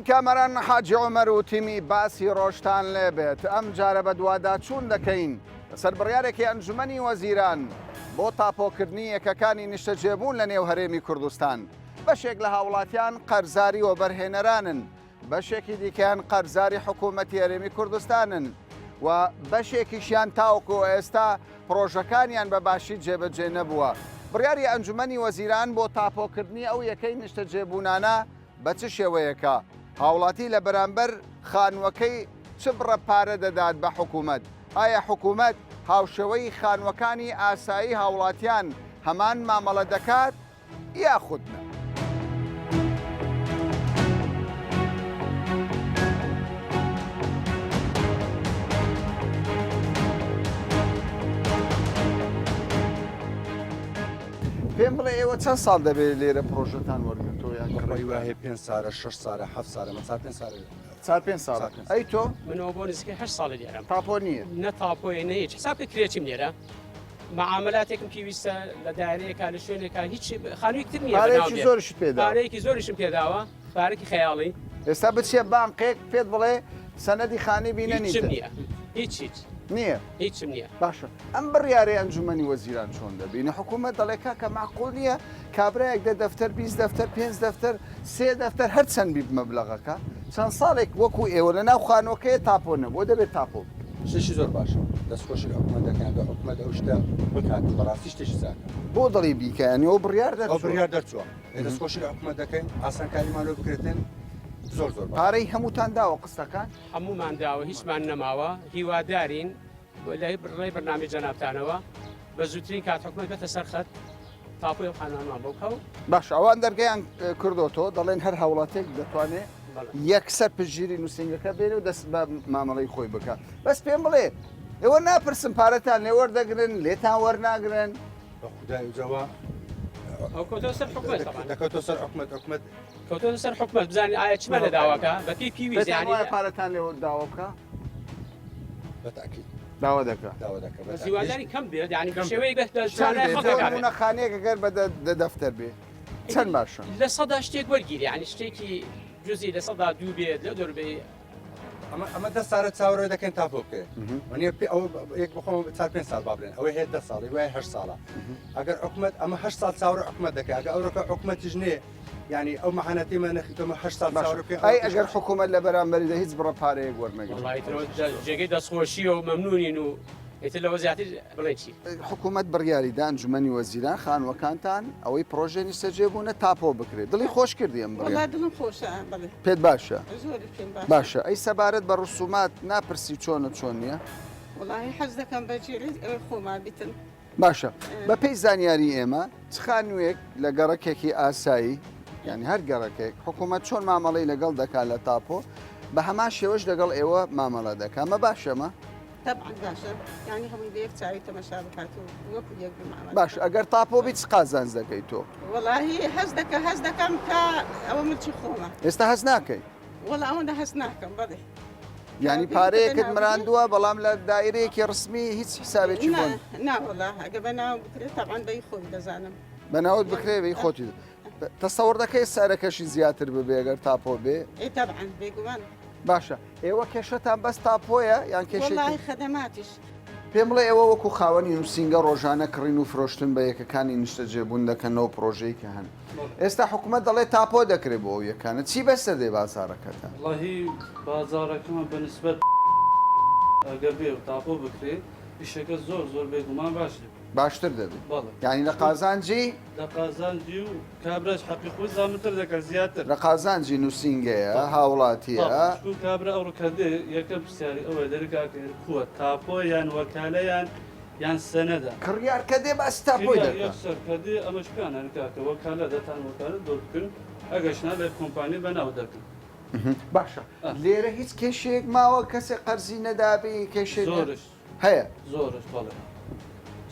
سڵاوی کامەران حاجی عومەر و تیمی باسی ڕۆژتان لێبێت ئەم جارە بەدواداچوون دەکەین لەسەر بڕیارێکی ئەنجومەنی وەزیران بۆ تاپۆکردنی یەکەکانی نیشتەجێبوون لە نێو هەرێمی کوردستان بەشێک لە هاوڵاتیان قەرزاری وەبەرهێنەرانن بەشێکی دیکەیان قەرزاری حکوومەتی هەرێمی کوردستانن و بەشێکیشیان تاوەکو ئێستا پڕۆژەکانیان بە باشی جێبەجێ نەبووە. بڕیاری ئەنجومەنی وەزیران بۆ تاپۆکردنی ئەو یەکەی نیشتەجێبوونانە بە چ شێوەیەکە؟ هاوڵاتی لە بەرامبەر خانووەکەی چ بڕە پارە دەدات بە حکوومەت؟ ئایا حکوومەت هاوشێوەی خانووەکانی ئاسایی هاوڵاتیان هەمان مامەڵە دەکات؟ یاخود نا. پێم بڵێ ئێوە چەند ساڵ دەبێت لێرە پرۆژەتان وەرگرتووە یان کڕی وایە پێ سارە 6 سارە ه سارە مەسا پێ سارە چار پێ ساڵ ئەی تۆ منەوە بۆ نزیکەی هه ساڵی لێرە تاپۆ نییە نە تاپۆی نە هیچ حساب کرێچیم لێرە مەعامەلاتێکم پیویستە لە دایرەیەکا لە شوێنێکا هیچ خانوویەک تر نییە پارەیەکی زۆریشت پێداوە پارەیەکی زۆریشم پێداوە پارەکی خەیاڵی ئێستا بچیە بانقێک پێت بڵێ سەنەدی خانی بینە هیچم نییە هیچ هیچ نییە هیچم نییە باشە ئەم بڕیارەی ئەنجومەنی وەزیران چۆن دەبینی حکوومەت دەڵێ کاکە معقول نییە کابرایەک دە دەفتەر 20 دەفتەر پێنج دەفتەر سێ دەفتەر هەر چەند بی مەبلەغەکە چەند ساڵێک وەکو ئێوە لە ناو خانووەکەیە تاپۆ نەبووە دەبێت تاپۆ بکرێت. شتێکی زۆر باشە دەست خۆشی لە حکومەت دەکەن گەر حکومەت ئەو شتە بکات بەڕاستی شتێکی چاکە. بۆ دەڵێی بیکە یانی ئەو بڕیار دەرچووە. ئەو بڕیار دەرچووە دەست خۆشی لە حکومەت دەکەین ئاسانکاریمان لۆ بکرێتن زۆر زۆر باشە. پارەی هەمووتان داوە قستەکان؟ هەموومان داوە هیچمان نەماوە هیوادارین لە ڕێی بەرنامەی جەنابتانەوە بە زووترین کات حکومەت بێتە سەر خەت تاپۆی ئەو خانوانەمان بۆ بکا و. باشە ئەوان دەرگەیان کردۆتەوە دەڵێن هەر هاوڵاتیەک دەتوانێ یەکسەر پشتگیری نووسینگەکە بێنێ و دەست بە مامەڵەی خۆی بکا بەس پێم بڵێ ئێوە ناپرسن پارەتان لێ وەردەگرن لێتان وەرناگرن؟ بە خودای جەوا ئەو کەوتۆ سەر حکومەت تەبعەن. دەکەوتۆ سەر حکومەت حکومەت کەوتۆ سەر حکومەت بزانین ئایا چمان لە داواکە بە پێی پیویست پێتان یانی وایە پارەتان لێ داوا بکا؟ بە تاکید داوا دەکا. داوا دەکا بە بەس تاکید. هیواداری کەم بێت یانی بە شێوەیەک بێت لە چەند توانای بێ؟ بۆ خەڵکەکە بێت. نموونە خانیەک ئەگەر بە دە دەفتەر بێ چەند باشە؟ لە سەدا شتێک وەرگیری یانی شتێکی جزئی 2% بێت لەو دەوربەی ئەمە ئەمە دە سارە چاوەڕێ دەکەین تاپۆ بکرێت وەنیە پێ ئەوە یەک بخۆم چار پێنج ساڵ با بڵێن ئەوەی هەیە دە ساڵی وای هەشت ساڵە ئەگەر حکومەت ئەمە هەشت ساڵ چاوەڕێ حکومەت دەکات ئەگەر ئەوڕۆکە حکومەتیش نێ یعنی ئەو مەحانەتیمە نەخیتەمە هەشت ساڵ باشە چاوەڕێ بکەین ئەی ئەوە ئەگەر حکوومەت لە بەرامبەریدا هیچ بڕە پارەیەک وەرنەگرێت؟ وەڵڵاهی تر جێگەی دەستخۆشییە و مەمنونین و ئیتر لەوە زیاتر بڵێین چی؟ حکوومەت بڕیاری دا ئەنجومەنی وەزیران خانووەکانتان ئەوەی پڕۆژەی نیشتەجێ بوونە تاپۆ بکرێت دڵی خۆش کردی ئەم بڕیارە؟ وەڵا دڵم خۆشە بەڵێ. پێت باشە؟ زۆری پێم باشە. باشە ئەی سەبارەت بە ڕسومات ناپرسی چۆنە چۆن نییە؟ وەڵاهی حەز دەکەم بە جێلی ئەوەی خۆمان بیتن. باشە بە پێی زانیاری ئێمە چ خانوویەک لە گەڕەکێکی ئاسایی یعنی هەر گەڕەکێک حکوومەت چۆن مامەڵەی لەگەڵ دەکات لە تاپۆ بە هەمان شێوەش لەگەڵ ئێوە مامەڵە دەکات مە باشەمە؟ تەبعەن باشە یانی هەمووی بە یەک چاوی تەمەشا بکات و وەکو یەک بمامەڵە باش ئەگەر تاپۆ بی چ قازانج دەکەی تۆ؟ وەڵاهی هەست دەکە هەست دەکەم کە ئەوە ملکی خۆمە. ئێستا هەست ناکەی؟ وەڵا ئەوەندە هەست ناکەم بەڵێ. یانی پارەیەکت مراندووە بەڵام لە دایرەیەکی ڕسمی هیچ حسابێکی بۆ نا وەڵا ئەگە بە ناو بکرێت تەبعەن بەی خۆی دەزانم. بە ناوت بکرێ بەی خۆتی تەسەوڕ دەکەی سعرەکەشی زیاتر ببێ گەر تاپۆ بێ؟ ئێ تەبعەن بێگومان. باشە ئێوە کێشەتان بەس تاپۆیە یان کێشەی وەڵاهی خەدەماتیش. پێم بڵێ ئێوە وەکو خاوەنی نووسینگە ڕۆژانە کڕین و فرۆشتن بە یەکەکانی نیشتەجێبوون دەکەن لەو پڕۆژەی کە هەن ئێستا حکومەت دەڵێ تاپۆ دەکرێ بۆ ئەو یەکانە چی بەسەر دێ بازاڕەکەتان؟ وەڵاهی بازاڕەکەمان بە نسبەت ئەگەر بێ و تاپۆ بکرێ ئیشەکە زۆر زۆر بێگومان باش دەبێ. باشتر دەبێ بەڵێ. یانی لە قازانجی؟ لە قازانجی و کابراش حەقی خۆی زامنتر دەکات زیاتر. لە قازانجی نووسینگەیە هاوڵاتییە. بەڵێ چونکو کابرا ئەوڕۆ کە دێ یەکەم پرسیاری ئەوەیە دەرێ کاکە هێر کووە تاپۆ یان وەکالە یان یان سەنەدە. کڕیار کە دێ باسی تاپۆی کڕیار دەکا. یەکسەر کە دێ ئەمەش پێیان ئەرێ کاکە وەکالە دەتان وەکالەت بۆ بکەن ئەگەرش نا لە کۆمپانی بەناو دەکەن. باشە لێرە هیچ کێشەیەک ماوە کەسێک قەرزی نەدابی کێشەی زۆرش هەیە؟ زۆرش بەڵێ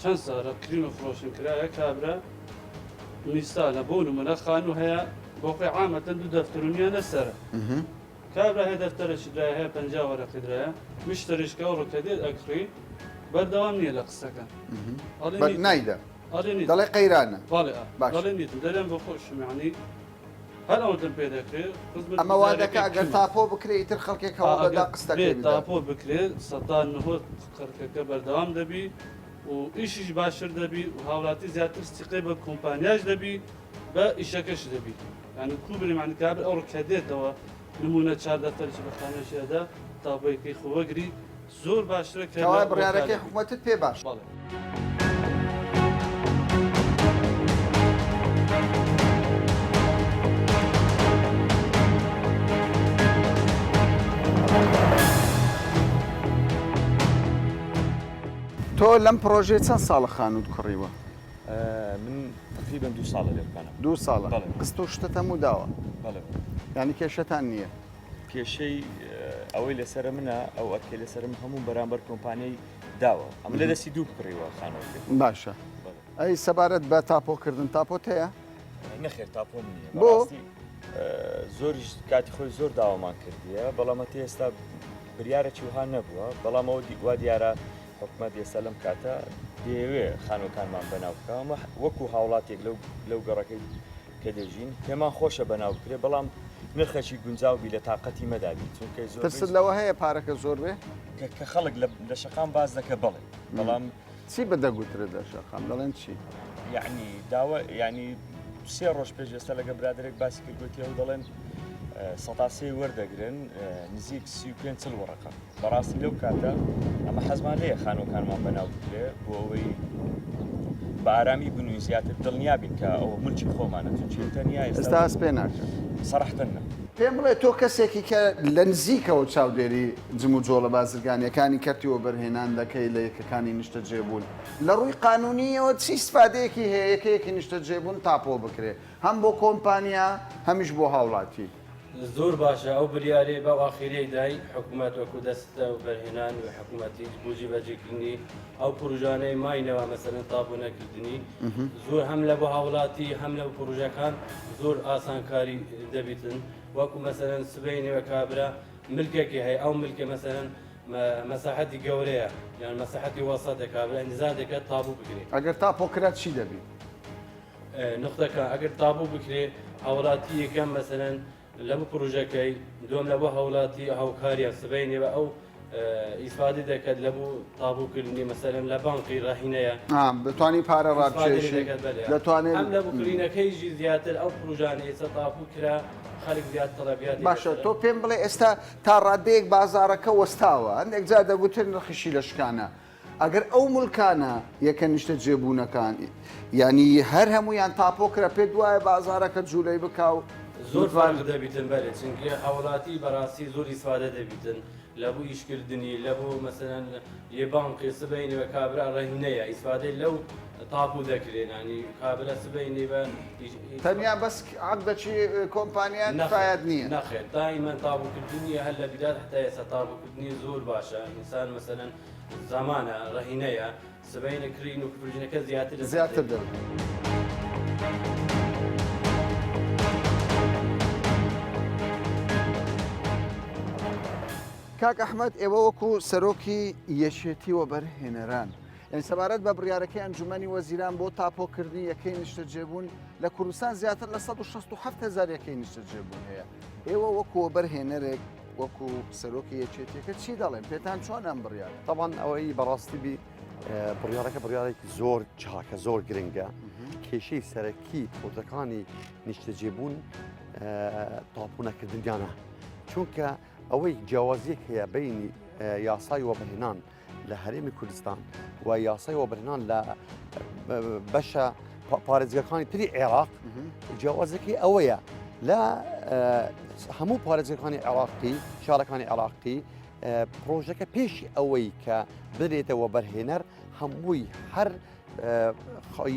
چەند سارە کرین و فرۆشن کرایە کابرا میسالە بۆ نمونە خانوو هەیە بۆ خۆی عامەتەن دوو دەفتەر و نییە لەسەرە کابرا هەیە دەفتەرەکی درایە هەیە 50 وەرەقی درایە مشتەریش کە ئەوڕۆ کە دێت ئەکڕی بەردەوام نییە لە قسەکە ئەڵێ نایدە ئەڵێ دەڵێ قەیرانە بەڵێ دەڵێ نیتم دەرێن بۆ خۆشم یعنی. هەر ئەوەندەم پێ دەکرێت خزمەت ئەمە وا دەکا گوزاریەکەی ئەگەر کەمە. تاپۆ بکرێ ئیتر خەڵکێک ئا هەوڵ دەدا ئەگەر قستەکەی بێ بدات. تاپۆ بکرێت سەتا نهۆت خەڵکەکە بەردەوام دەبی و ئیشیش باشتر دەبی و هاولاتی زیاتر سیقەی بە کۆمپانیاش دەبی بە ئیشەکەش دەبی یانی کو برێم یانی کابرا ئەوڕۆ کە دێتەوە نمونە چار دەفتەرێکی بە خانووێکی ئەدا تابۆیەکەی خۆ وەگری زۆر باشترە کە لە کەوایە بڕیارەکەی وەکالەت. حکومەتت پێ باشە. بەڵێ. تۆ لەم پڕۆژەیە چەند ساڵە خانووت کڕیوە؟ من تقریبا دوو ساڵە لێ بکەم. دوو ساڵە؟ بەڵێ. قست و شتت هەموو داوە؟ بەڵێ. یانی کێشەتان نییە؟ کێشەی ئەوەی لەسەر منە ئەو ئەرکەی لەسەرم هەموو بەرامبەر کۆمپانیای داوە ئەم لە دەستی دوو کڕیوە خانووەکەی. باشە ئەی سەبارەت بە تاپۆکردن تاپۆت هەیە؟ نەخێر تاپۆم نییە. بۆ؟ بەڕاستی زۆریش کاتی خۆی زۆر داوامان کردیە بەڵام هەتا ئێستا بریارێکی وها نەبووە بەڵام ئەوە وا دیارە حکومەت ئێستا لەم کاتە دەیەوێ خانووەکانمان بەناو بکا ئەمە وەکو هاوڵاتێک لەو لەو گەڕەکەی کە دەژین پێمان خۆشە بەناو بکرێ بەڵام نرخێکی گونجاو بی لە تاقەتی مەدابی چونکە زۆر ترست لەوە هەیە پارەکە زۆر بێ؟ کە خەڵک لە شەقام باس دەکە بەڵێ بەڵام چی بە دەگوترێت لە شەقام دەڵێن چی؟ یعنی داوە یعنی سێ ڕۆژ پێش ئێستا لەگە برادێک باسی کرد گوتی ئەو دەڵێن سەتا سێ وەردەگرن نزیک 35 چل وەڕەقە بەڕاستی لەو کاتە ئەمە حەزمان لێیە خانووەکانمان بەناو بکرێ بۆ ئەوەی بە ئارامی بنووین زیاتر دڵنیا بین کە ئەوە ملکی خۆمانە چونکی تەنیا ئێستا هەست پێ ناکەم. سەراحەتەن نا. پێم بڵێ تۆ کەسێکی کە لە نزیکەوە چاودێری جموجۆڵە بازرگانییەکانی کەرتی وەبەرهێنان دەکەی لە یەکەکانی نیشتەجێبوون، لە ڕووی قانوونییەوە چی ئیسفادەیەکی هەیە یەکەیەکی نیشتەجێبوون تاپۆ بکرێ هەم بۆ کۆمپانیا هەمیش بۆ هاوڵاتی؟ زۆر باشە ئەو بریارەی بەو ئاخیرەی دای حکومەت وەکو دەستە وەبەرهێنان و حکومەتیش بۆ جێبەجێکردنی ئەو پرۆژانەی ماینەوە مەسەلەن تابۆ نەکردنی زۆر هەم لە بۆ هاوڵاتی هەم لە پرۆژەکان زۆر ئاسانکاری دەبیتن وەکو مەسەلەن سبەینێ کابرا ملکێکی هەیە ئەو ملکە مەسەلەن مەساحەتی گەورەیە یان مەساحەتی وەسەتە کابرا ئینتیزار دەکات تابوو بکرێت. ئەگەر تاپۆ کرا چی دەبی؟ نوختەکە ئەگەر تابوو بکرێ هاوڵاتی یەکەم مەسەلەن لە بۆ پرۆژەکەی دووەم لە بۆ هاوڵاتی هاوکاریە سبەینێ بە ئەو ئیسفادە دەکات لە بۆ تابووکردنی مەسەلەن لە بانقی ڕەهینەیە دەتوانی پارە ڕابکێشی دەتوانێت ئەم لە بۆ کڕینەکەیشی زیاتر ئەو پرۆژانە ئێستا تاپوو کرا خەڵک زیاد تەڵەبیاتی باشە تۆ پێم بڵێ ئێستا تا ڕادەیەک بازاڕەکە وەستاوە هەندێک جار دەگوترێت نرخیشی لە شکانە ئەگەر ئەو ملکانە یەکە نیشتەجێبوونەکان یانی هەر هەموویان تاپۆ کرا پێت وایە بازارەکە جوولەی بکا و زۆر فەرق دەبیتن بەلێ چونکە هاوڵاتی بەراستی زۆر ئیسفادە دەبیتن لە بۆ ئیش کردنی لە بۆ مەسەلەن یە بانقی سبەینێ بە کابرا ڕەهینەیە ئیسفادەی لەو تاپو دەکرێن ینی کابرا سبەینێ بە تەنیا بەس عەقدەکی کۆمپانیا کفایەت نییە. نەخێر دائیمەن تابوکردنی هەر لە بیدات حتا ئێستا تابوکردنی زۆر باشە ئینسان مەسەلەن زەمانە ڕەهینەیە سبەینێ کڕین و فرۆشتنەکە زیاتر لەسەر زیاتر دەبێت. دەبێت. کاک ئەحمەد ئێوە وەکو سەرۆکی یەکێتی وەبەرهێنەران یعنی سەبارەت بە بڕیارەکەی ئەنجومەنی وەزیران بۆ تاپۆکردنی یەکەی نیشتەجێبوون لە کوردستان زیاتر لە 167 هزار یەکەی نیشتەجێبوون هەیە ئێوە وەکو وەبەرهێنەرێک وەکو سەرۆکی یەکێتیەکە چی دەڵێن پێتان چۆن ئەم بڕیارە؟ تەبان ئەوەی بەڕاستی بی بڕیارەکە بڕیارێکی زۆر چاکە زۆر گرنگە کێشەی سەرەکی پرۆژەکانی نیشتەجێبوون تاپوونەکردنیانە چونکە ئەوەی جیاوازیەک هەیە بینی یاسای وەبەرهێنان لە هەرێمی کوردستان و یاسای وەبەرهێنان لە بەشە پارێزگەکانی تری عێراق جیاوازەکەی ئەوەیە لە هەموو پارێزگەکانی عێراقی شارەکانی عێراقی پرۆژەکە پێشی ئەوەی کە بدرێتە وەبەرهێنەر هەمووی هەر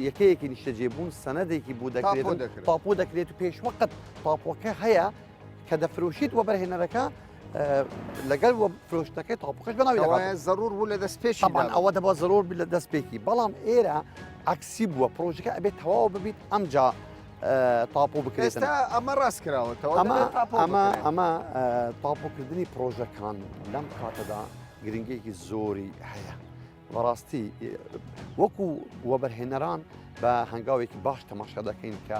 یەکەیەکی نیشتەجێبوون سەنەدێکی بۆ دەکرێت تاپۆ دەکرێت و پێشوەقت تاپۆکە هەیە کە دەفرۆشیت وەبەرهێنەرەکە لەگەڵ وە فرۆشتنەکەی تاپۆکەش بەناوی دەکات زەرور بوو لە دەستپێکی طبعا ئەوە دەبا زەرور بی لە دەستپێکی بەڵام ئێرە عەکسی بووە پرۆژەکە ئەبێت تەواو ببیت ئەمجا تاپۆ بکرێت ئێستا ئەمە ڕاست کراوەتەوە ئەمە دەبێت تاپۆ ئەمە بکرێت. ئەمە تاپۆکردنی پرۆژەکان لەم کاتەدا گرنگێکی زۆری هەیە بەڕاستی وەکو وەبەرهێنەران بە هەنگاوێکی باش تەماشا دەکەین کە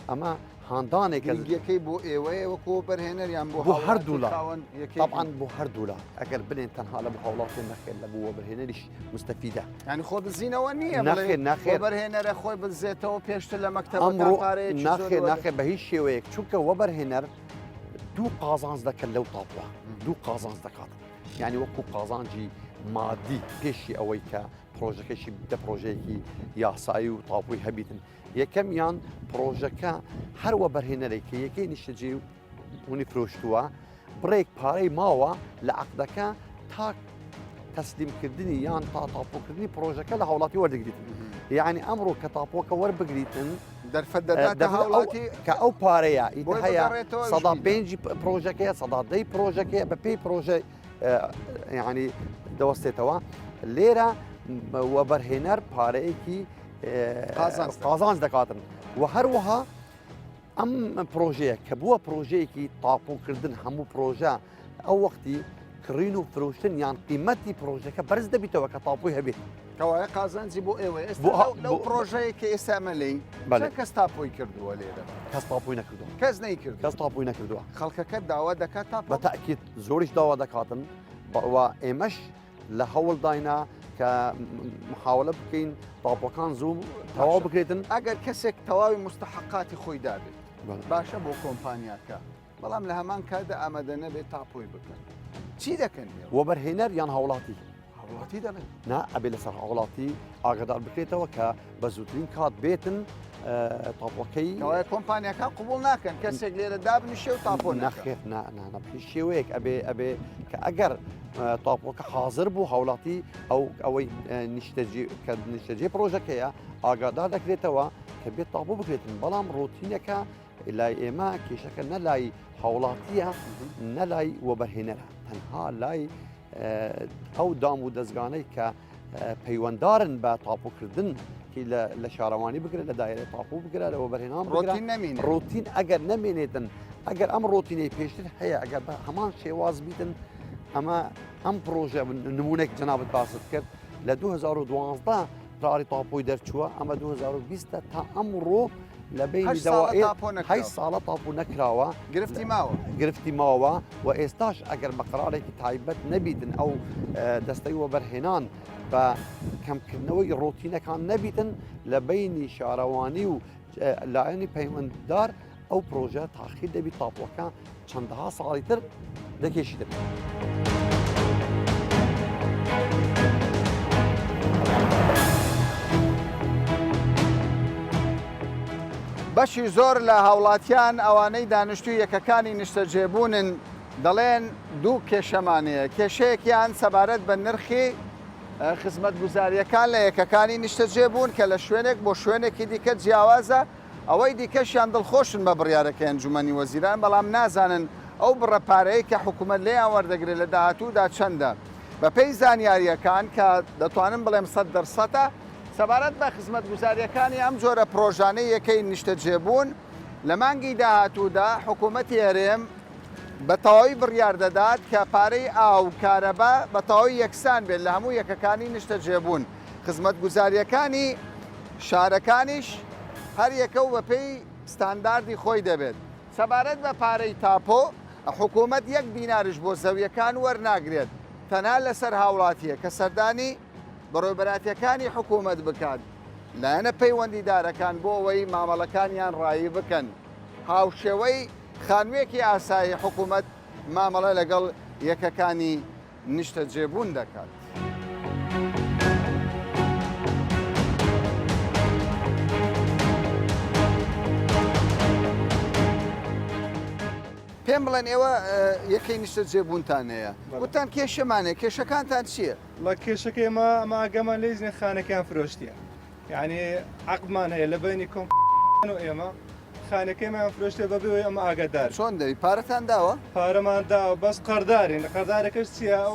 ئەمە هاندانێکە. گرنگیەکەی بۆ ئێوەیە وەکو وەبەرهێنەر یان بۆ بۆ هاوڵاتی هەردوولا خاوەن یەکەی تەبعەن بۆ هەردوولا ئەگەر بلێن تەنها لە بۆ هاوڵاتی نەخێر لە بۆ وەبەرهێنەریش مستەفیدە. یانی خۆ دزینەوە نییە بڵێ نەخێر نەخێر وەبەرهێنەرە خۆی بدزێتەوە پێشتر لە مەکتەبەکان ئەمڕۆ پارەیەکی زۆر ناخێر وەردە ناخێر بە هیچ شێوەیەک چونکە وەبەرهێنەر دوو قازانج دەکەن لەو تاپوە دوو قازانج دەکات یعنی وەکو قازانجی مادی پێشی ئەوەی کە پرۆژەکەشی دە پرۆژەیەکی یاسایی و تاپوی هەبیتن یەکەمیان پڕۆژەکە هەر وەبەرهێنەرێک کە یەکەی نیشتەجێ بوونی فرۆشتووە بڕێک پارەی ماوە لە عەقدەکە تا تەسلیمکردنی یان تا تاپۆکردنی پڕۆژەکە لە هاوڵاتی وەردەگریتن یعنی ئەمڕۆ کە تاپۆکە وەربگریتن دەرفەت دەداتە هاوڵاتی کە ئەو پارەیە بۆی هەیە بگەڕێتەوە سەدا ژیرە. پێنجی پڕۆژەکەیە سەدا دەی پڕۆژەکەیە بە پێی پڕۆژە یعنی دەوەستێتەوە لێرە وەبەرهێنەر پارەیەکی قازانج دەکاتن و هەروەها ئەم پرۆژەیە کە بووە پرۆژەیەکی تاپۆکردن هەموو پرۆژە ئەو وەختی کڕین و فرۆشتن یان قیمەتی پرۆژەکە بەرز دەبیتەوە کە تاپۆی هەبێت کەوایە قازانجی بۆ ئێوە ئێستا لەو پرۆژەیە کە ئێستا ئەمە لێی چەند کەس تاپۆی کردووە لێرە؟ کەس تاپۆی نەکردووە. کەس نەیکردووە. کەس تاپۆی نەکردووە. خەڵکەکە داوا دەکات تاپۆ؟ بە تەئکید زۆریش داوا دەکاتن و ئێمەش لە هەوڵداینە کە محاولە بکەین تاپۆکان زوو تەواو بکرێتن. ئەگەر کەسێک تەواوی موستەحەقاتی خۆی دابێت باشە بۆ کۆمپانیاکە بەڵام لە هەمان کاتدا ئامادە نەبێت تاپۆی بکەن چی دەکەن ئێوە؟ وەبەرهێنەر یان هاوڵاتی؟ هاوڵاتی دەڵێن. نا ئەبێ لەسەر هاوڵاتی ئاگادار بکرێتەوە کە بە زووترین کات بێتن تاپۆکەی. کەوایە کۆمپانیاکان قبوڵ ناکەن کەسێک لێرە دابنیشێ و تاپۆ نەکا. نەخێر نا نا نا بە هیچ شێوەیەک ئەبێ ئەبێ کە ئەگەر تاپۆکە حاضر بوو هاوڵاتی ئەو ئەوەی نیشتەجێ کە نیشتەجێ پڕۆژەکەیە ئاگادار دەکرێتەوە کە بێت تاپۆ بکرێتن بەڵام ڕۆتینەکە لای ئێمە کێشەکە نە لای هاوڵاتیە نە لای وەبەرهێنەرە تەنها لای ئەو دام و دەستگانەی کە پەیوەندارن بە تاپۆکردن لە شارەوانی بگرە لە دایرە تاپۆ بگرە لە وەبەرهێنان ڕۆتین نەمێنێت ڕۆتین ئەگەر نەمێنێتن ئەگەر ئەم ڕۆتینەی پێشتر هەیە ئەگەر بە هەمان شێواز بیتن ئەمە ئەم پرۆژە نمونێک جەنابەت باست کرد لە 2012 قراری تاپۆی دەرچووە ئەمە 2020 تا ئەمڕۆ لە بەینی دەوائیر هەشت ساڵە تاپۆ نەکراوە گرفتی ماوە گرفتی ماوە و ئێستاش ئەگەر بە قرارێکی تایبەت نەبیتن ئەو دەستەی وەبەرهێنان بە کەمکردنەوەی ڕۆتینەکان نەبیتن لە بەینی شارەوانی و لایەنی پەیوەنددار ئەو پرۆژە تاخیر دەبی تاپۆکە چەندەها ساڵی تر دەکێشی دەبێت. بەشی زۆر لە هاوڵاتیان ئەوانەی دانیشتوی یەکەکانی نیشتەجێبوونن دەڵێن دوو کێشەمان هەیە، کێشەیەکیان سەبارەت بە نرخی خزمەتگوزارییەکان لە یەکەکانی نیشتەجێبوون کە لە شوێنێک بۆ شوێنێکی دیکە جیاوازە، ئەوەی دیکەشیان دڵخۆشن بە بڕیارەکەی ئەنجومەنی وەزیران، بەڵام نازانن ئەو بڕە پارەیەی کە حکومەت لێیان وەردەگرێت لە داهاتوودا چەندە. بەپێی زانیارییەکان کە دەتوانم بڵێم سەد دەرسەتە، سەبارەت بە خزمەتگوزارییەکانی ئەم جۆرە پڕۆژانەی یەکەی نیشتەجێبوون، لە مانگی داهاتوودا حکومەتی هەرێم بە تەواوی بڕیار دەدات کە پارەی ئاو و کارەبا بە تەواوی یەکسان بێت لە هەموو یەکەکانی نیشتەجێبوون. خزمەتگوزارییەکانی شارەکانیش هەر یەکە و بەپێی ستانداردی خۆی دەبێت. سەبارەت بە پارەی تاپۆ، حکوومەت یەک دیناریش بۆ زەوییەکان وەرناگرێت، تەنها لەسەر هاوڵاتییە کە سەردانی بەڕێوەبەراتییەکانی حکوومەت بکات، لایەنە پەیوەندیدارەکان بۆ ئەوەی مامەڵەکانیان ڕایی بکەن. هاوشێوەی خانوویەکی ئاسایی حکوومەت مامەڵە لەگەڵ یەکەکانی نیشتەجێبوون دەکات. پێم بڵێن ئێوە یەکەی نیشتەجێبوونتان هەیە وتان کێشەمان هەیە کێشەکانتان چییە؟ وەڵا کێشەکە ئێمە ئەمە ئاگامان لێ نییە خانەکەیان فرۆشتیە یعنی عەقدمان هەیە لە بەینی کۆمپانیا و ئێمە خانەکەیمان فرۆشتێ بەبێ ئەوەی ئەمە ئاگادار چۆن دەبی پارەتان داوە؟ پارەمان داوە بەس قەردارین قەردارەکەش چییە ئەو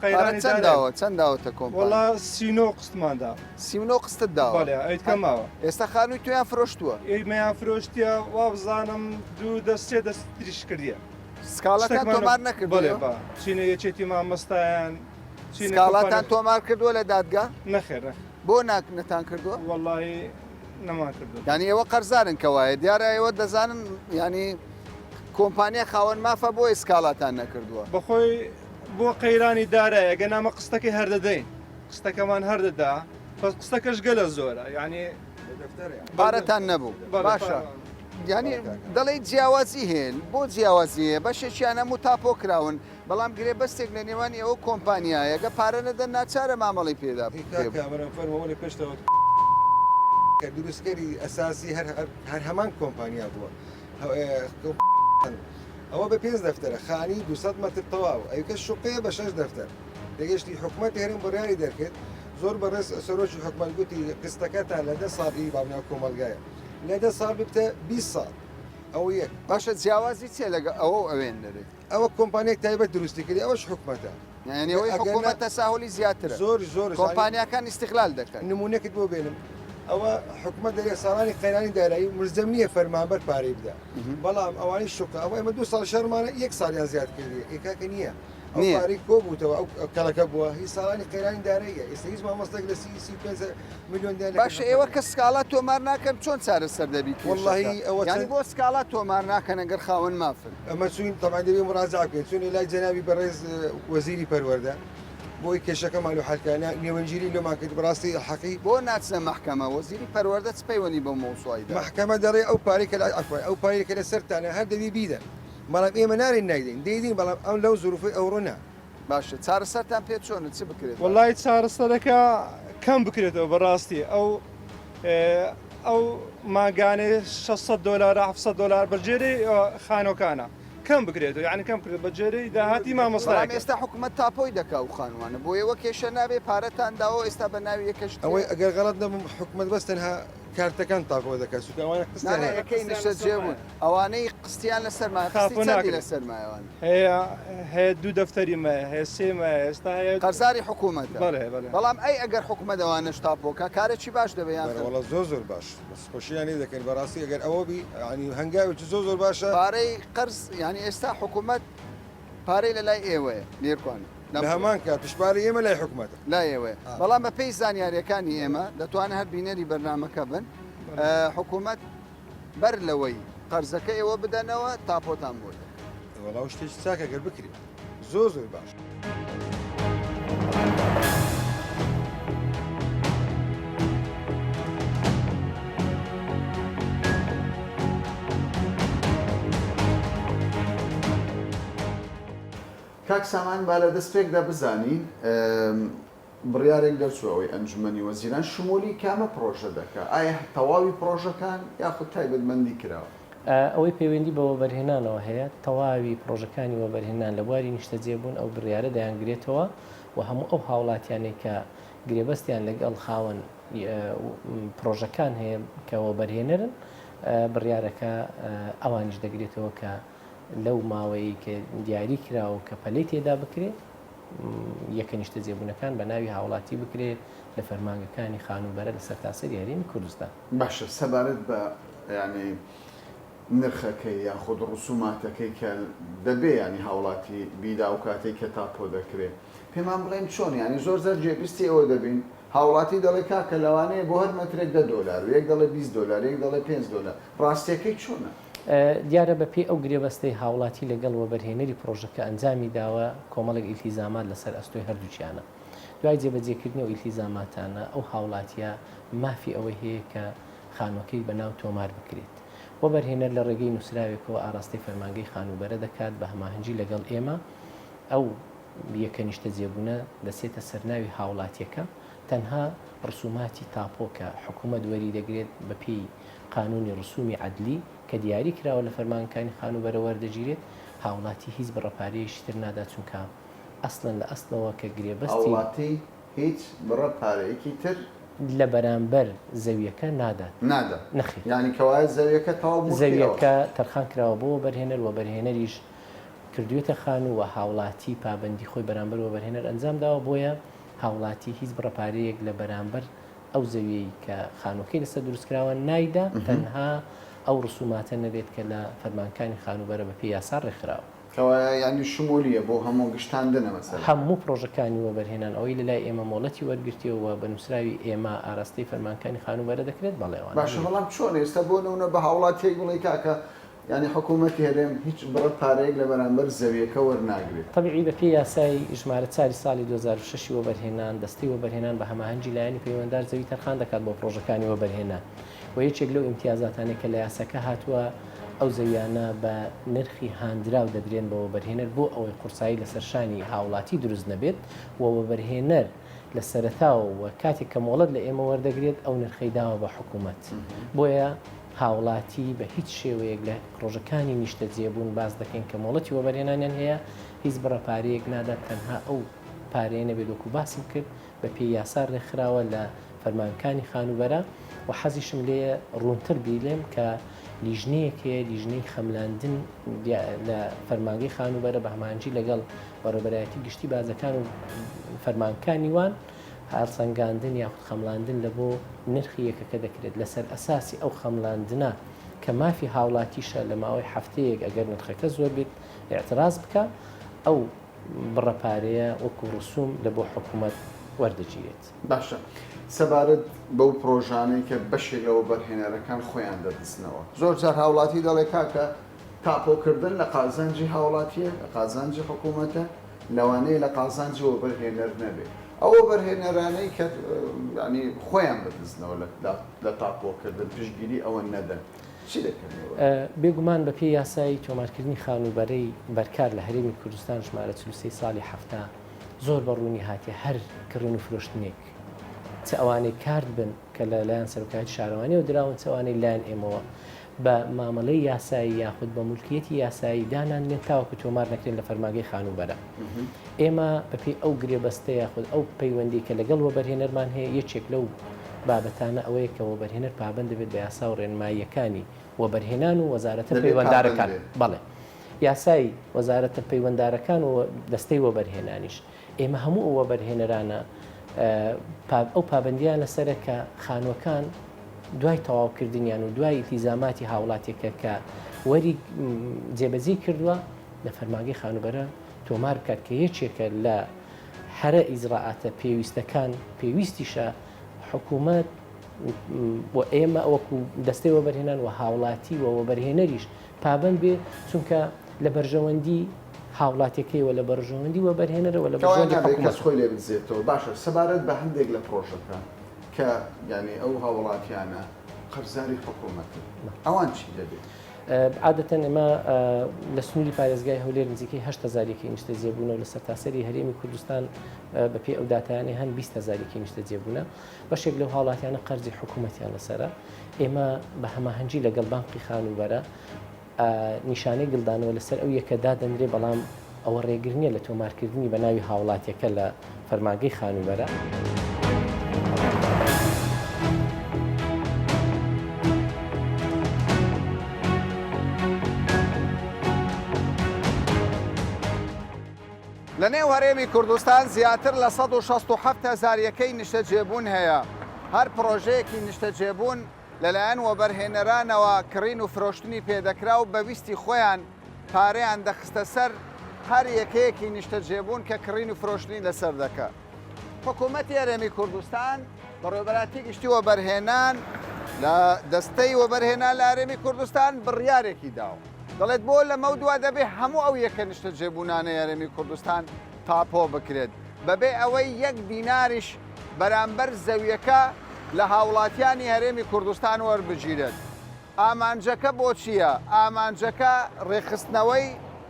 پارە چەند داوە چەند داوەتە کۆمپانیا؟ وەڵا 39 قستمان دا 39 قستت داوە؟ بەڵێ ئەویت کە ماوە ئێستا خانووی تۆیان فرۆشتووە؟ ئێمەیان فرۆشتیە وابزانم دوو دەست سێ دەست تریش کردیە سکاڵاتان تۆمار نەکردووە؟ بەڵێ با چینە یەکێتی مامۆستایان سکاڵاتان تۆمار کردووە لە دادگا؟ نەخێر نەخێر بۆ نەتان کردووە؟ وەڵی. نەمان کردو. یانی ئێوە قەرزارن کەوایە دیارە ئێوە دەزانن یانی کۆمپانیا خاوەن مافە بۆیە سکاڵاتان نەکردووە. بەخۆی بۆ قەیرانی دارای ئەگەر نامە قستەکەی هەر دەدەین قستەکەمان هەر دەدا بەس قستەکەش گەلە زۆرە یانی پارەتان نەبوو باشە یانی دەڵێی جیاوازی هەیە بۆ جیاوازی هەیە بەشێکیان هەموو تاپۆ کراون بەڵام گرێبەستێک لە نێوان ئێوە کۆمپانیایە گە پارە نەدەن ناچارە مامەڵەی پێدا پێ پێشتەوە کە دروستکەری ئەساسی هەر هەر هەمان کۆمپانیا بووە ئەوە بە پێنج دەفتەرە خانی 200 مەتر تەواو ئەوکە شوقەیە بە شەش دەفتەر تێگەشتی حکومەتی هەرێم بڕیاری دەرکرد زۆر بەڕێز سەرۆکی حکومەت گوتی قستەکەتان لە دە ساڵ ئی باوناو کۆمەڵگایە لە دە ساڵ ببتە 20 ساڵ ئەوە یەک. باشە جیاوازی چیە لەگە ئەوە و ئەوێن دەرێ؟ ئەوە کۆمپانیای تایبەت دروستی کردی ئەوەش حکومەتە. یانی ئەوەی حکومەت تەساهولی زیاترە. زۆر زۆر کۆمپانیاکان ئیستغلال دەکەن. نمونەکت بۆ بێنم ئەوە حکومەت دەرێ ساڵانی قەیرانی دارایی ملزەم نییە فەرمانبەر پارەی بدا بەڵام ئەوانەی شوقە ئەوە ئێمە دوو ساڵ شەرمانە یەک ساڵیان زیاد کردی ئێ کاکە نییە ئەو نییە. پارەی کۆ بووتەوە ئەو کەڵەکە بووە هی ساڵانی قەیرانی داراییە ئێستا هیچ مامۆستایەک لە 35 ملیۆن دیار باشە ئێوە کە سکاڵا تۆمار ناکەن چۆن چارەسەر دەبی کێشەکە؟ وەڵڵاهی ئەوە یانی بۆ سکاڵا تۆمار ناکەن ئەگەر خاوەن مافن؟ ئەمە چوین تەبعەن دەبێ مراجعە بکەین چوینە لای جەنابی بەڕێز وەزیری پەروەردە بۆی کێشەکەمان و حەلکە نێوەندگیری لۆمان کرد بەڕاستی حەقی بۆ ناچنە مەحکەمە وەزیری پەروەردە چ پەیوەندی بەو مەوزوعەی دەبێت؟ مەحکەمە دەڵێ ئەو پارەی کە عەفوەن ئەو پارەی کە لەسەرتانە هەر دەبێ بیدەن بەڵام ئێمە نارێن نایدەین دەیدەین بەڵام ئەو لەو زروفەی ئەوڕۆ نا. باشە چارەسەرتان پێ چۆنە چ بکرێت باشە؟ وەڵای چارەسەرەکە کەم بکرێتەوە بەڕاستی ئەو ئەو مانگانەی 600 دۆلار 700 دۆلار بە جێرەی خانۆکانە کەم بکرێتەوە یعنی کەم کرێت بە جێرەی داهاتی بەڵام مامۆستایەکە. ئێستا حکومەت تاپۆی دەکا ئەو خانوانە بۆ ئێوە کێشە نابێ پارەتان داوە ئێستا بە ناوی یەکەش ئەوەی ترە. ئەگەر غەڵەت نەبم حکومەت بەس تەنها کارتەکان تاپۆ دەکات چونکە ئەوانە قستیان نا نا هەیە. یەکەی نیشتەجێ بوون ئەوانەی قستیان لەسەر مایە قستی تاپۆ چەندی ناکرێت. لەسەر مایە ئەوانە؟ هەیە هەیە دوو دەفتەری مایە هەیە سێ مایە ئێستا هەیە. قەرزاری حکومەتە. بەڵێ بەڵێ. بەڵام ئەی ئەگەر حکومەت ئەوانەش تاپۆ کا کارێکی باش دەبێ یان بەرە خراپ؟ وەڵا زۆر زۆر باش بەس خۆشیان لێ دەکەین بەڕاستی ئەگەر ئەوە بی یانی هەنگاوێکی زۆر زۆر باشە. پارەی قەرز یانی ئێستا حکومەت پارەی لەلای ئێوەیە نێرکوانە لە هەمان کاتیش پارەی ئێمە لای حکومەتە. لای ئێوەیە بەڵام بە پێی زانیاریەکانی ئێمە دەتوانن هەر بینەری بەرنامەکە بن حکومەت بەر لەوەی قەرزەکە ئێوە بدەنەوە تاپۆتان بۆ دەکات. وەڵا ئەو شتێکی چاکە گەر بکرێ زۆر زۆر باش. کاک سامان با لە دەستپێکدا بزانین بڕیارێک دەرچوو ئەوەی ئەنجومەنی وەزیران شمولی کامە پڕۆژە دەکا؟ ئایا تەواوی پڕۆژەکان یاخود تایبەتمەندی کراوە؟ ئەوەی پەیوەندی بە وەبەرهێنانەوە هەیە، تەواوی پڕۆژەکانی وەبەرهێنان لە بواری نیشتەجێبوون ئەو بڕیارە دەیانگرێتەوە و هەموو ئەو هاوڵاتیانەی کە گرێبەستیان لەگەڵ خاوەن پڕۆژەکان هەیە کە وەبەرهێنەرن بڕیارەکە ئەوانیش دەگرێتەوە کە لەو ماوەیەی کە دیاری کراوە کە پەلەی تێدا بکرێت یەکە نیشتەجێبوونەکان بە ناوی هاوڵاتی بکرێت لە فەرمانگەکانی خانووبەرە لە سەرتاسەری هەرێمی کوردستان. باشە سەبارەت بە یانی نرخەکەی یاخود ڕسوماتەکەی کە دەبێ یانی هاوڵاتی بیدا ئەو کاتەی کە تاپۆ دەکرێ پێمان بڵێن چۆن یانی زۆر جار گوێبیستی ئەوە دەبین هاوڵاتی دەڵێ کاکە لەوانەیە بۆ هەر مەترێک دە دۆلار و یەک دەڵێ 20 دۆلار یەک دەڵێ پێنج دۆلار ڕاستیەکەی چۆنە؟ دیارە بە پێی ئەو گرێبەستەی هاوڵاتی لەگەڵ وەبەرهێنەری پڕۆژەکە ئەنجامی داوە کۆمەڵێک ئیلتیزامات لەسەر ئەستۆی هەردووکیانە. دوای جێبەجێکردنی ئەو ئیلتیزاماتانە ئەو هاوڵاتیە مافی ئەوەی هەیە کە خانووەکەی بە ناو تۆمار بکرێت. وەبەرهێنەر لە ڕێگەی نووسراوێکەوە ئاراستەی فەرمانگەی خانووبەرە دەکات بە هەماهەنگی لەگەڵ ئێمە ئەو یەکە نیشتەجێبوونە دەچێتە سەر ناوی هاوڵاتیەکە تەنها ڕسوماتی تاپۆ کە حکوومەت وەریدەگرێت بە پێی قانوونی ڕسومی عەدلی کە دیاری کراوە لە فەرمانگەکانی خانووبەرە وەردەگیرێت، هاوڵاتی هیچ بڕە پارەیەکی تر نادات چونکە ئەسڵەن لە ئەسڵەوە کە گرێبەستی. هاوڵاتی هیچ بڕە پارەیەکی تر. لە بەرامبەر زەویەکە نادات. نادات. نەخێر. یانی کەوایە زەویەکە تەواو موڵکی ئەوە. زەویەکە تەرخان کراوە بۆ وەبەرهێنەر، وەبەرهێنەریش کردویەتە خانوو و هاوڵاتی پابەندی خۆی بەرامبەر وەبەرهێنەر ئەنجام داوە، بۆیە هاوڵاتی هیچ بڕە پارەیەک لە بەرامبەر ئەو زەویەی کە خانووەکەی لەسەر دروستکراوە نایدا، تەنها ئەو ڕسوماتە نەبێت کە لە فەرمانکانی خانووبەرە بەپێی یاسا ڕێکخراوە. کەوایە یانی شمولیە بۆ هەموو گشتاندنە مەسەلە. هەموو پڕۆژەکانی وەبەرهێنان ئەوەی لە لای ئێمە مۆڵەتی وەرگرتیە و بە نووسراوی ئێمە ئاراستەی فەرمانکانی خانووبەرە دەکرێت بەڵێ ئەوانە باشە بەڵام چۆن ئێستا بۆ نمونە بە هاوڵاتیەک بڵێی کاکە یانی حکوومەتی هەرێم هیچ بڕە پارەیەک لە بەرامبەر زەویەکە وەرناگرێت. تەبیعی بە پێی یاسای ژمارە چاری ساڵی 2006 ی وەبەرهێنان، دەستەی وەبەرهێنان بە هەماهەنگی لایەنی پەیوەندار زەوی تەرخان دەکات بۆ پڕۆژەکانی وەبەرهێنان و یەکێک لەو ئیمتیازاتانەی کە لە یاساکە هاتووە ئەو زەویانە بە نرخی هاندراو دەدرێن بە وەبەرهێنەر بۆ ئەوەی قورسایی لەسەر شانی هاوڵاتی دروست نەبێت و وەبەرهێنەر لە سەرەتاوە و کاتێک کە مۆڵەت لە ئێمە وەردەگرێت ئەو نرخەی داوە بە حکوومەت بۆیە هاوڵاتی بە هیچ شێوەیەک لە پڕۆژەکانی نیشتەجێبوون باس دەکەین کە مۆڵەتی وەبەرهێنانیان هەیە هیچ بڕە پارەیەک نادات تەنها ئەو پارەیە نەبێت وەکو باسم کرد بە پێی یاسا رێکخراوە لە فەرمانکانی خانووبەرە و حەزیشم لێیە روونتر بیلێم کە لیژنەیەک هەیە لیژنەی خەملاندن لە فەرمانگەی خانووبەرە بە هەماهەنگی لەگەڵ بەڕێوەبەرایەتی گشتی باجەکان و فەرمانکانی وان هەڵسەنگاندن یاخود خەمڵاندن لە بۆ نرخی یەکەکە دەکرێت لەسەر ئەساسی ئەو خەمڵاندنە کە مافی هاوڵاتیشە لە ماوەی هەفتەیەک ئەگەر نرخەکە زۆر بێت ئیعتراز بکا ئەو بڕە پارەیە وەکو ڕسوم لە بۆ حکومەت وەردەگیرێت. باشە سەبارەت بەو پڕۆژانەی کە بەشێک لە وەبەرهێنەرەکان خۆیان دەدزنەوە زۆر جار هاوڵاتی دەڵێ کاکە تاپۆکردن لە قازانجی هاوڵاتیە لە قازانجی حکومەتە لەوانەیە لە قازانجی وەبەرهێنەر نەبێ ئەو وەبەرهێنەرانەی کە یانی خۆیان بدزنەوە لە تاپۆکردن پشتگیری ئەوە نەدەن چی دەکەن ئێوە؟ بێگومان بەپێی یاسای تۆمارکردنی خانووبەرەی بەرکار لە هەرێمی کوردستان ژمارە 43 ساڵی 70 زۆر بە ڕوونی هاتیە هەر کڕین و فرۆشتنێک چ ئەوانەی کارت بن کە لە لایەن سەرۆکایەتی شارەوانیەوە دراون چ ئەوانەی لایەن ئێمەوە بە مامەلەی یاسایی یاخود بە مولکیەتی یاسایی دانانرێن تاوەکو تۆمار نەکرێن لە فەرمانگەی خانووبەرە. ئێمە بەپێی ئەو گرێبەستە یاخود ئەو پەیوەندی کە لەگەڵ وەبەرهێنەرمان هەیە یەکێک لەو بابەتانە ئەوەیە کە وەبەرهێنەر پابەند دەبێت بە یاسا و ڕێنماییەکانی وەبەرهێنان و وەزارەتە پەیوەندارەکان بەڵێ یاسای وەزارەتە پەیوەندارەکان و دەستەی وەبەرهێنانیش ئێمە هەموو ئەو وەبەرهێنەرانە ئەو پابەندییان لەسەرە کە خانووەکان دوای تەواوکردنیان و دوای ئیلتیزاماتی هاوڵاتیەکە کە وەری جێبەجێی کردووە لە فەرمانگەی خانووبەرە تۆمار بکات کە یەکێکە لە هەرە ئیجرائاتە پێویستەکان پێویستیشە حکوومەت و ئێمە وەکو دەستەی وەبەرهێنان و هاوڵاتی و وەبەرهێنەریش پابەند بێ چونکە لە بەرژەوەندی هاوڵاتیەکەی و لە بەرژەوەندی وەبەرهێنەرە و لە بەرژەوەندی حکومەتە. کەس خۆی لێ بدزێتەوە. باشە سەبارەت بە هەندێک لە پڕۆژەکان کە یانی ئەو هاوڵاتیانە قەرزاری حکومەتن ئەوان چی دەبێت؟ عادەتەن ئێمە لە سنووری پارێزگای هەولێر نزیکەی 8000 یەکەی نیشتەجێبوونە و لە سەرتاسەری هەرێمی کوردستان بەپێی ئەو داتایانەی هەن 20000 یەکەی نیشتەجێبوونە. بەشێک لەو هاوڵاتیانە قەرزی حکوومەتیان لەسەرە. ئێمە بە هەماهەنگی لەگەڵ بانقی خانووبەرە نیشانەی گلدانەوە لەسەر ئەو یەکە دادەنرێ، بەڵام ئەوە ڕێگر نییە لە تۆمارکردنی بە ناوی هاوڵاتیەکە لە فەرمانگەی خانووبەرە. لە نێو هەرێمی کوردستان زیاتر لە 167 هەزار یەکەی نیشتەجێبوون هەیە، هەر پڕۆژەیەکی نیشتەجێبوون لەلایەن وەبەرهێنەرانەوە کڕین و فرۆشتنی پێدەکرا و بە ویستی خۆیان پارەیان دەخستە سەر هەر یەکەیەکی نیشتەجێبوون کە کڕین و فرۆشتنی لەسەر دەکا. حکوومەتی هەرێمی کوردستان، بەڕێوەبەرایەتی گشتی وەبەرهێنان لە دەستەی وەبەرهێنان لە هەرێمی کوردستان بڕیارێکی داوە. دەڵێت بۆ لەمەودوا دەبێ هەموو ئەو یەکە نیشتەجێبوونانەی هەرێمی کوردستان تاپۆ بکرێت بەبێ ئەوەی یەک دیناریش بەرامبەر زەویەکە لە هاوڵاتیانی هەرێمی کوردستان وەربگیرێت. ئامانجەکە بۆ چییە؟ ئامانجەکە ڕێکخستنەوەی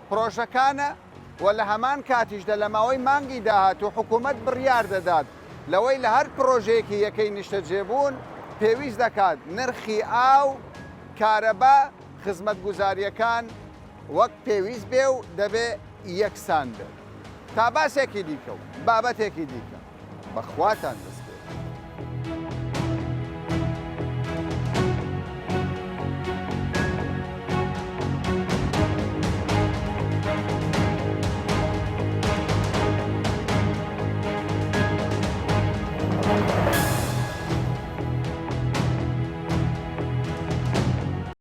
پرۆژەکانە و لە هەمان کاتیشدا لە ماوەی مانگی داهاتوو حکوومەت بڕیار دەدات لەوەی لە هەر پرۆژەیەکی یەکەی نیشتەجێبوون پێویست دەکات نرخی ئاو، کارەبا، خزمەتگوزارییەکان وەک پێویست بێ و دەبێ یەکسان بێت. تا باسێکی دیکە و بابەتێکی دیکە بە خواتان دەسپێرم.